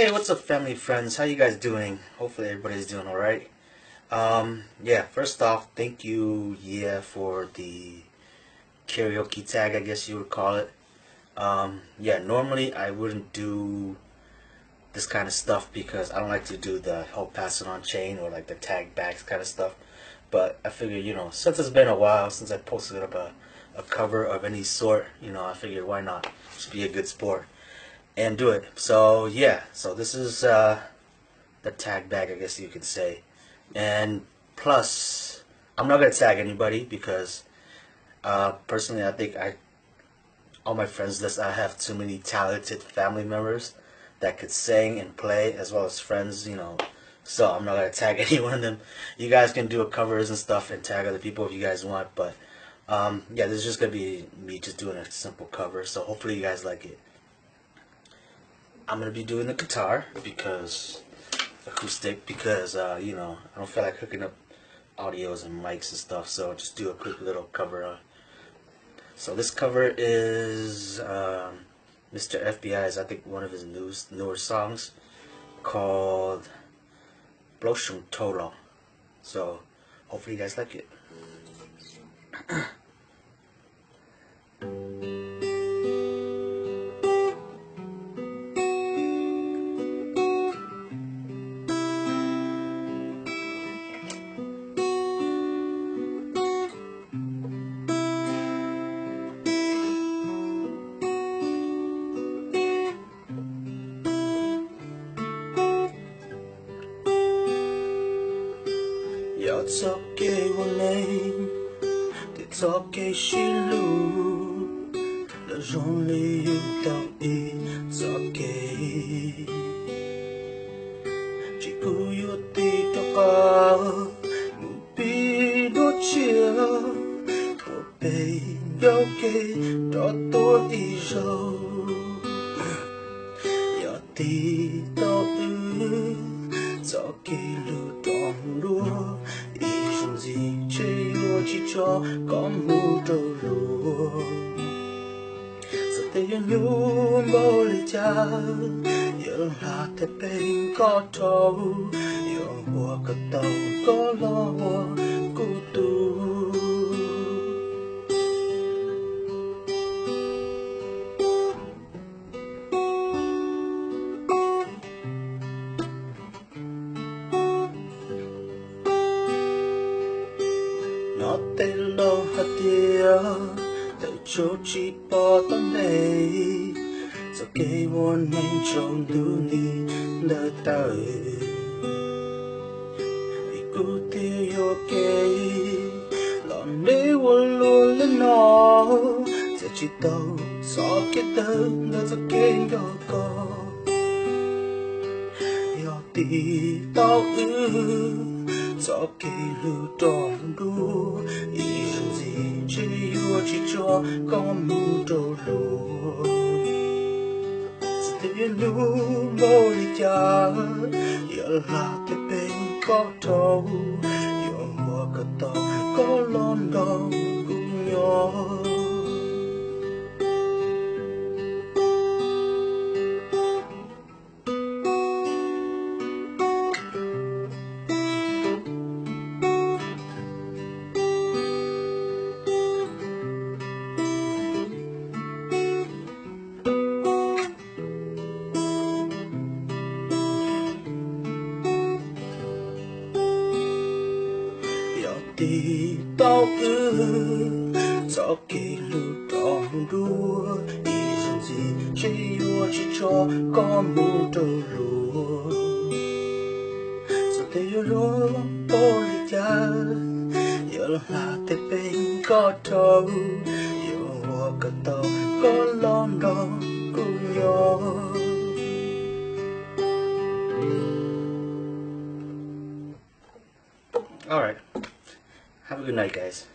Hey, what's up, family, friends? How you guys doing? Hopefully everybody's doing all right. Um, yeah, first off, thank you, yeah, for the karaoke tag, I guess you would call it. Um, yeah, normally I wouldn't do this kind of stuff because I don't like to do the whole pass it on chain or like the tag bags kind of stuff. But I figured, you know, since it's been a while since I posted up a, a cover of any sort, you know, I figured why not just be a good sport and do it. So yeah, so this is uh, the tag bag, I guess you could say. And plus, I'm not gonna tag anybody because uh, personally, I think I all my friends list, I have too many talented family members that could sing and play, as well as friends, you know. So I'm not gonna tag any one of them. You guys can do a covers and stuff and tag other people if you guys want, but um, yeah, this is just gonna be me just doing a simple cover. So hopefully you guys like it. I'm gonna be doing the guitar because acoustic because uh, you know, I don't feel like hooking up audios and mics and stuff, so just do a quick little cover. Uh, so this cover is um, Mister F B I's, I think, one of his new, newer songs called Bloshung Tolo. So hopefully you guys like it. Yog txoj kev ua neej thiab txoj kev sib hlub, lawv zoo li yus tau ib txoj kev. Tsis kuj yuav tig rov qab mus pib dua tshiab, ua peb ncauj kev rov tuaj ib zaug. Yog tig tau wb txoj kev hlub rov mus dua, ib zaug ntxiv ntshe yuav tsis tso koj mus rau luag. Txawm tias yuav nyuaj npaum li cas, yuav hla thiab pem koj dhau, yuav ua kom tau koj los ua kuv tub. Nyob tej laus hais tias tawm tsam tsis pom tau ntev, txoj kev ua neej tsaus ntuj nti ntawd tawm. Vim kuv thiaj yuam kev los ntev ua luaj li no, txia tsis tau txoj kev tawm ntawm txoj kev nco koj. Yog tig tau wb txoj kev hlub rov mus dua, ib zaug ntxiv ntshe yuav tsis tso koj mus rau luag. Txawm tias yuav nyuaj npaum li cas, yuav hla thiab pem koj dhau, yuav ua kom tau koj los nrog kuv nyob. Yog tig tau wb txoj kev hlub rov mus dua, ib zaug ntxiv ntshe yuav tsis tso koj mus rau luag. Txawm tias yuav luag npaum li cas, yuav hla thiab pem koj dhau, yuav ua kom tau koj los nrog kuv nyob. All right. Have a good night, guys.